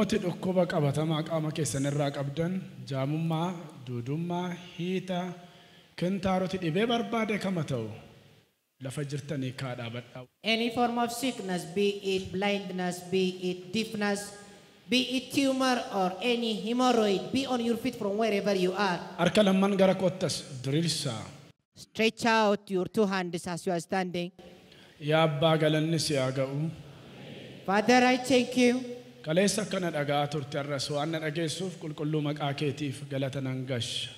Namooti dhukkuba qabatamaa qaama keessan irraa qabdan jaamummaa, duudummaa, hiita, kintaaroti dhibee barbaade kama ta'u lafa jirtanii kaa dhaabadhaa. Any form of sickness, be it blindness, be it deafness, be it tumor or any hemorrhoid, be on your feet from wherever you are. Harka lamman gara koottas diriirsaa. Stretch out your two hands as you are standing. Yaa abbaa galanni si haa ga'u. Father, I thank you. Kaleessa akkana dhaga'aa turte har'as waan na dhageessuuf qulqulluu maqaa keetiif galata nan gasha.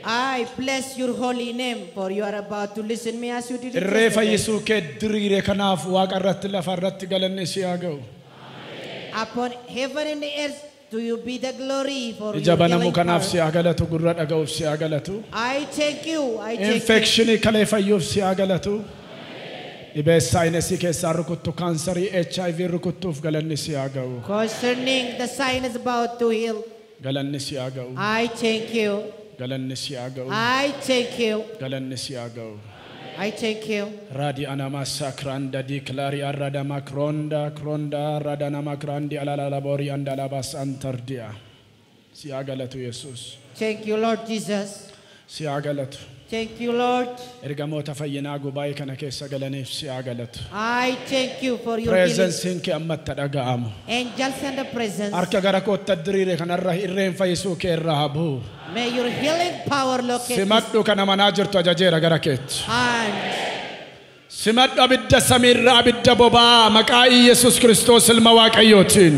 I bless your holy name, for you are about to listen me as you did it Irree yesterday. Fayyisuu kee diriire kanaaf waaqa irratti lafa irratti galanni si haa ga'u. Upon heaven and the earth to you be the glory for Ija your banamuu healing kanaaf power. Si haa galatu, gurra dhaga'uuf si haa galatu. I thank you. I thank you. Infekshinii kalee fayyuuf si haa galatu. Dhibee saayinesii keessaa rukuttu kaansarii HIV rukuttuuf galanni si haa ga'u. Concerning the sign is about to heal. Galanni si haa ga'u. I thank you. Galanni si haa ga'u. I thank you. Galanni si haa ga'u. I thank you. Radi anama sakranda di klari arradama kronda kronda radanama krandi alalala bori andalabas antardia. Si haa galatu Yesuus. Thank you, Lord Jesus. Si haa galatu. Thank you, Lord. Ergamoota fayyinaa gubaa'ee kana keessa galaniif si haa galatu. I thank you for your healing. Pireezensiin kee ammatti dhaga'amu. Angels and the presence. Harka gara kootta diriire kanarra irreen fayyisuu kee irraa haa bu'u. May your healing power locate this Simadhu kana manaa jirtu ajajeera gara keetti. Hand. Simadhu abidda samiirra abidda boba'aa maqaa Iyesuus Kiristoos ilma Waaqayyootiin.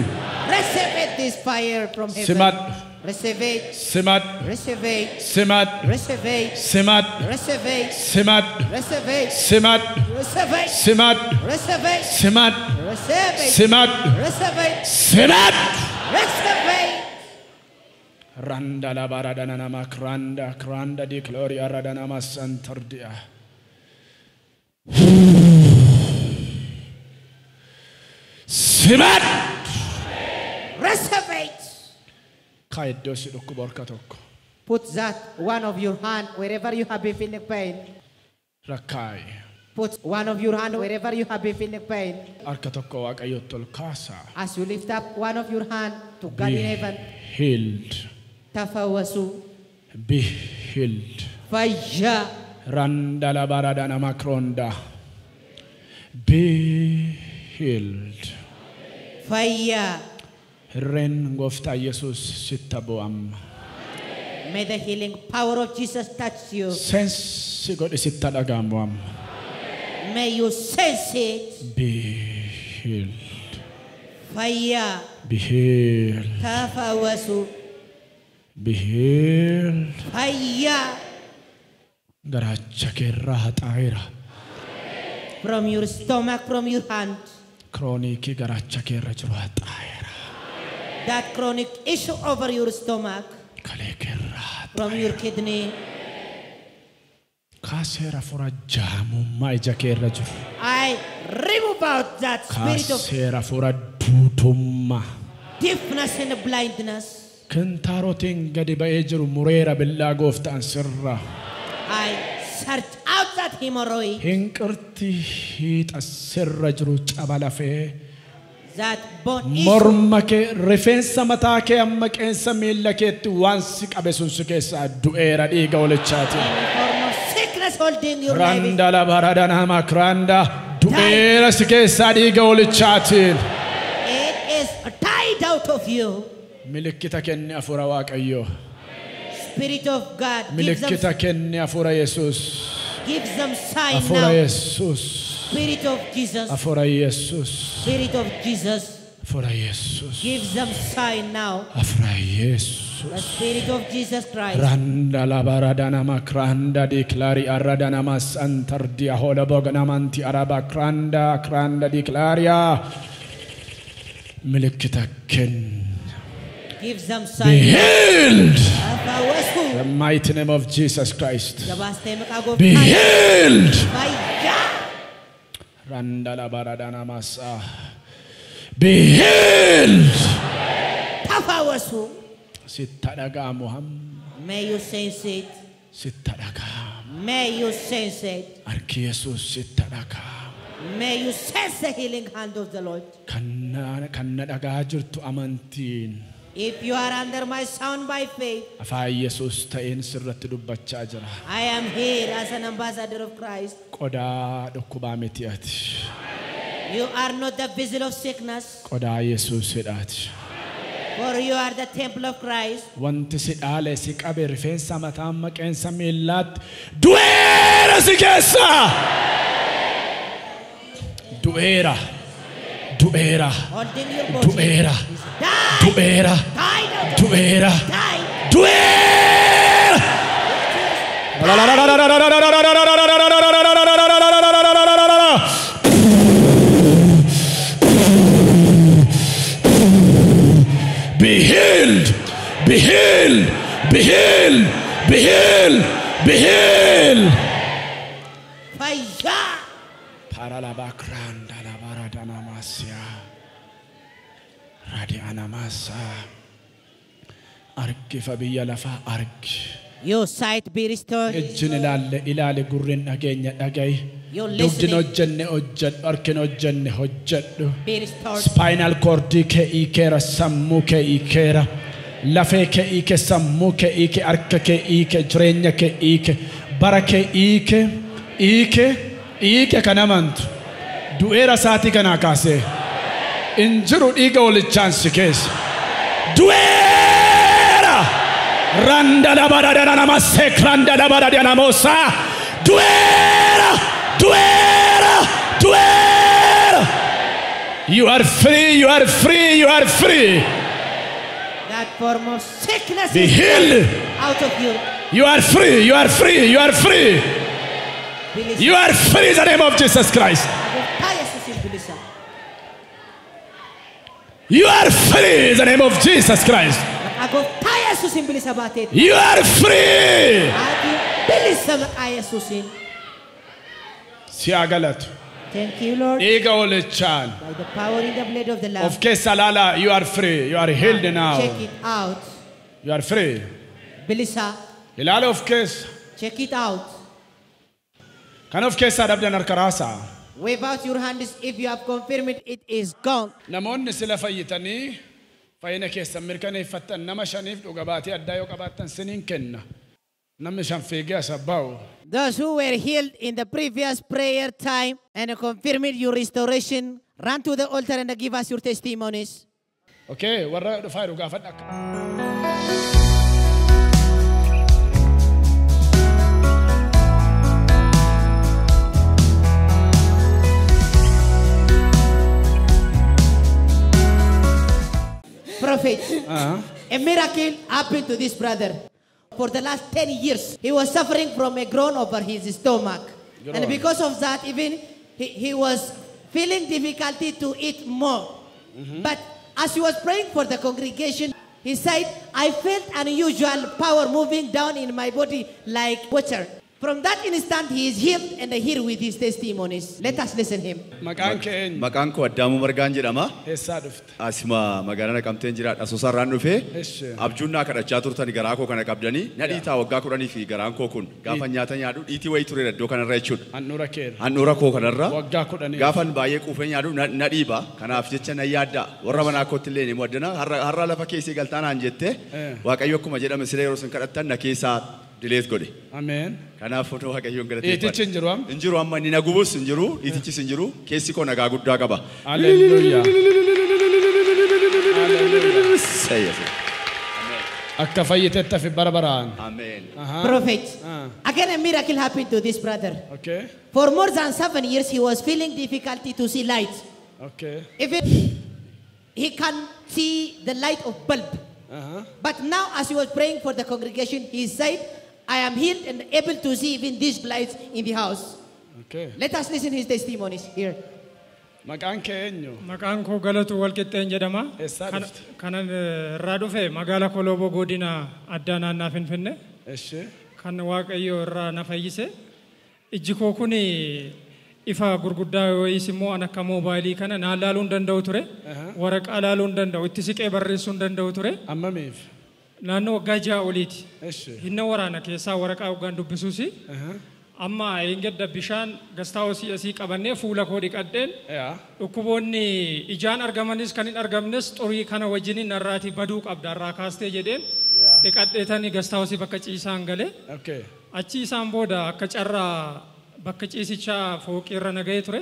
Receive it, this fire from heaven. Simadhu. Receive it. Simadhu. Receive it. Simadhu. Receive it. Simadhu. Receive it. Simadhu. Receive it. Simadhu. Receive it. Simadhu. Receive it. Simadhu. Receive it. Simadhu. Receive it. Simadhu. Receive it. Randa la baradana kranda kranda di gloria radana masantardia. Simadhu. Receive it. Kaa iddoo si dhukkuba harka tokko. Put that one of your hand wherever you have been feeling pain. Rakkaayi. Put one of your hand wherever you have been feeling pain. Harka tokko Waaqayyotti ol kaasaa. As you lift up one of your hand to God Be in heaven. Healed. Tafawasu. Be healed. Fayya. Randa la baradana makronda. Be healed. Fayya. Irreen gooftaa Yesuus sitta bu'u amma. May the healing power of Jesus touch you. Sense godhi sitta dhaga'amu amma. May you sense it. Be healed. Fayya. Be healed. Tafawasu. Be healed. Fayya. Garaacha keerraa haxaa'eera. From your stomach, from your hand. Kiroonikii garaacha keerra jiru haxaa'eera. That chronic issue over your stomach, Kalee keerraa from your kidney. Kaaseera hafuura jaamummaa ija keerra jiru. I remove out that spirit of Kaaseera hafuura duudummaa. Deafness and blindness. Kintaarotiin gadi ba'ee jiru mureera billaa gooftaan sirraa. I search out that hemorrhoid. Hinqirti hiixa sirra jiru caba lafee. That bone issue. Morma kee rifeensa mataa kee amma qeensa miilla keetti waan si qabe sun si keessaa du'eera dhiiga walichaatiin. Any form of sickness holding your life. Randa la baradana makranda du'eera si keessaa dhiiga walichaatiin. It is tied out of you. Milikkita kenni hafuura Waaqayyoo. Spirit of God gives them, Milikkita kenni hafuura Yesuus. Gives them sign Hafuura now. Yesuus. Spirit of Jesus. Hafuura Yesuus. Spirit of Jesus Hafuura Yesuus. Gives them sign now. Hafuura The Yesuus. Spirit of Jesus Christ. Randa la baradana makranda diklari arradana masantardia hola boganamanti araba kranda kranda diklaria. Milikkita kenni. Gives them Be sign. Healed. Tafawasu. The mighty name of Jesus Christ. Jabaastee maqaa Be gooftaa. Healed. Fayyaa. Randa la baradana masa. Be healed. Tafawasu. Sitta dhaga'amu hamma. May you sense it. Sitta dhaga'amu. May you sense it. Harki Yesuus sitta dhaga'amu. May you sense the healing hand of the Lord. Kan na dhagaa jirtu amantiin. If you are under my sound by faith, Afaan Yesuus ta'een sirratti dubbachaa jira. I am here as an ambassador of Christ. Qodaa dhukkubaa miti ati. You are not the vessel of sickness, Qodaa Yesuusidhaati. for you are the temple of Christ. Wanti si dhaale si qabe rifeensa mataa maqeensa miillaatti du'eera si keessa. Du'eera. Du'eera. Holding your body. Du'eera. Is die, Du'eera. die, die, Du'eera. die. Du'eera. Be healed. Be healed. Be healed. Be healed. Be healed. Fire. Paralabakranda labaradanamasya. Radianamasa. Argi fa biyya lafaa argi. Your sight be restored. Ijjin ilaalle ilaali gurrin dhageenya dhagayi. Your Dugdin listening hojjenne hojjedhu harkin hojjenne hojjedhu. be restored. Spinal cord kee hiikeera sammuu kee hiikeera. Lafee kee hiike sammuu kee hiike harka kee hiike jireenya kee hiike bara kee hiike hiike hiike kan amantu du'eera isaatii kanaa kaasee hin jiru dhiiga walichaan si keessa du'eera randa dabadadana sekranda dabadadana mosa du'eera du'eera du'eera. You are free, you are free, you are free. That form of sickness Be is healed. out of you. You are free, you are free, you are free. Bilisa. You are free in the name of Jesus Christ. Gooftaa Yesuusiin bilisa. You are free in the name of Jesus Christ. Maqaa Gooftaa Yesuusiin bilisa baateeti. You are free. Ati bilisa maqaa Yesuusiin. Si haa galatu. Thank you, Lord. Dhiiga hoolichaan. By the power in the blood of the Lamb. Of keessa laalaa, you are free. You are healed now. Check it out. You are free. Bilisa. Ilaala of keessa. Check it out. Kan of keessaa dhabdan harka raasaa. Wave out your hands if you have confirmed it is gone. Namoonni sila fayyitanii fayyina keessan mirkaneeffattan nama shaniif dhuga baatii addaa yoo qabaattan siniin kenna. Namni shan fiigee as ba'u. Those who were healed in the previous prayer time and confirmed your restoration, run to the altar and give us your testimonies. Okay, warra dhufaa jiru gaafadha akka. Prophet, a miracle happened to this brother. For the last 10 years, he was suffering from a groan over his stomach. Groan. And because of that, even he was feeling difficulty to eat more. But as he was praying for the congregation, he said, I felt unusual power moving down in my body like water. From that instant, he is healed and here with his testimonies. Let us listen him. Maqaan kee eenyu? Maqaan koo Addaamuu Margaan jedhama. Eessaa dhufte? Asuma magaalaa Naqamteen jiraadha. Asoosarraan dhufee Eshi. abjuun naa kadhachaa turtani garaa koo kana qabdanii na dhiitaa waggaa 10 fi garaan koo kun gaafa nyaata nyaadhu dhiitii wayii tureera iddoo kanarra jechuudha. Handhuura keerra. Handhuura koo kanarra Waggaa 10. gaafan baay'ee quufee nyaadhu na dhiiba. Kanaaf jecha na yaadda. Warra manaa kootti illee ni muddana. Har'a lafa keessee galtaa naan jette Eh. Waaqayyo akkuma jedhame sila yeroo isin kadhattan na keessaa dileet godhe. Ameen. Kanaaf foto Waaqayyoon galateeffadha. Dhiitichi hin jiru amma? Hin jiru amma inni na gubus hin jiru, dhiitichis hin jiru, keessi koo nagaa guddaa qaba. Haleluuyaa. Say yes. Akka fayyitetti hafi bara baraan. Ameen. Ahaa. Prophet, Ah. again a miracle happened to this brother. Okay. For more than 7 years, he was feeling difficulty to see light. Okay. Even he can see the light of bulb. Ahaa. But now, as he was praying for the congregation, he said, I am healed and able to see even these lights in the house. Okay. Let us listen his testimonies here. Maqaan kee eenyu? Maqaan koo Galatu Walqixxeen jedhama. Eessaa Kan- dhufte? Kanan irraa dhufe magaalaa Kolooboo godina addaa naannaa Finfinnee Eshi. kan Waaqayyo irraa na fayyise. Ijji koo kun ifa gurguddaa wayiis immoo an akka moobaayilii kana naan laaluu hin danda'u ture. Waraqaa laaluu hin danda'u. Itti siqee barreessuu hin danda'u ture. Ammamiif? Naannoo waggaa 6 oliiti. Eshi. Hinna waraana keessaa waraqaa waggaan dubbisuusi. Ahaa. Amma eengadda bishaan gastaawosii asii qabannee fuula koo dhiqadheen dhukkuboonni ijaan argamanis kan hin argamnes xurii kana wajjiniin narraatii baduu qabda irraa kaastee jedheen dhiqadheetanii gastaawosii bakka ciisaan galee. Achi isaan booda akka carraa bakka ciisichaa fooqii irra na ga'ee ture.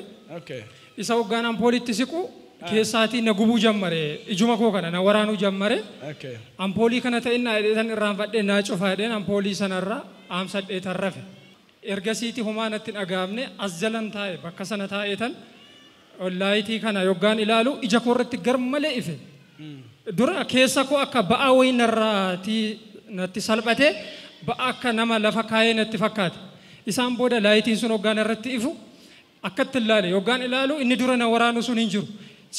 Isa hoggaan ampoolitti siqu keessaatii na gubuu jammare, ijuma koo kana na waraanuu jammare. Ampoolii kana ta'in naa jedheetan irraanfadhee naa cufaa jedheen ampoolii sanarra aamsadhee tarrafe. Ergasiiti homaa natti hin dhaga'amne. As jalan taa'e, bakka sana taa'eetan laayitii kana yoggaan ilaalu ija koo irratti gar malee ife. Dura keessa koo akka ba'aa wayii narraatii natti salphate, ba'aa akka nama lafa kaayee natti fakkaate. Isaan booda laayitiin sun hoggaan irratti ifu akkatti ilaale, yoggaan ilaalu inni dura na waraanu sun hin jiru.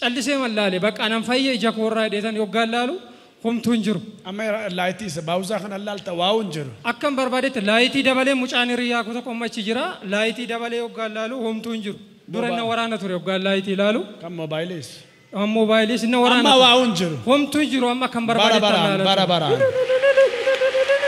Callisee mallaale, bakka nan fayye ija koo irraa hidheetan yoggaan ilaalu homtuu hin jiru. Amma laayitii isa baawusaa kana laalta, waa'u hin jiru. Akkan barbaadetti laayitii dabalee, mucaan hiriyaa koo tokko amma achi jira, laayitii dabalee yoggaan ilaalu homtuu hin jiru. Dura inni waraana ture yoggaan laayitii ilaalu. Kan moobaayiliis. Amma moobaayiliis inni waraana Amma ture. waa'u hin jiru. Homtuu hin jiru amma akkan Bara barbaadetti baraan ilaala bara ture. Baraan.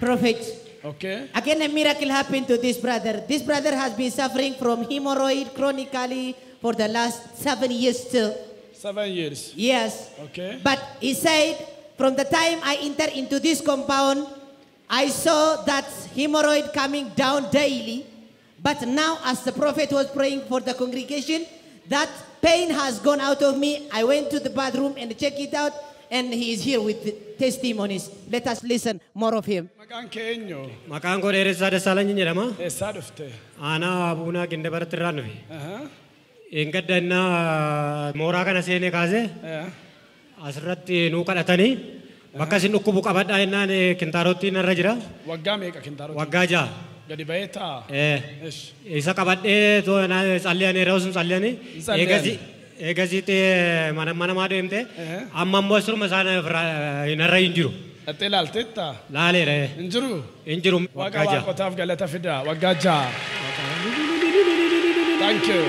Prophet. Okay. Again, a miracle happened to this brother. This brother has been suffering from hemorrhoid chronically for the last 7 years still. 7 years. Yes. Okay. But he said, "From the time I entered into this compound, I saw that hemorrhoid coming down daily. But now, as the prophet was praying for the congregation, that pain has gone out of me. I went to the bathroom and checked it out, and he is here with the testimonies." Let us listen more of him. Maqaan kee eenyu? Maqaan koo Dheeressaa Dassaalany jedhama. Eessaa dhufte? Aanaa Buunaa Gindabaratti irraan dhufe. Eengadda innaa mooraa kana seenee kaasee asirratti nuu kadhatanii bakka isin dhukkubu qabadhaa jennaan kintaarottiin narra jira. Waggaa meeqa kintaarottiin? Waggaa 6. Gadi ba'ee ta'a. Eh. Ish. Isa qabadhee tsalliyanii yeroo sun tsalliyanii Tsalliyanii. Eegasiitti mana manamaa deemte, amma immoo siruma isaan narra hin jiru. Dhattee ilaalteetta? Laaleera. Hin jiru? Hin jiru. Waaqa Waggaa 6. waaqotaaf galata fidaa. Waggaa 6. Thank you.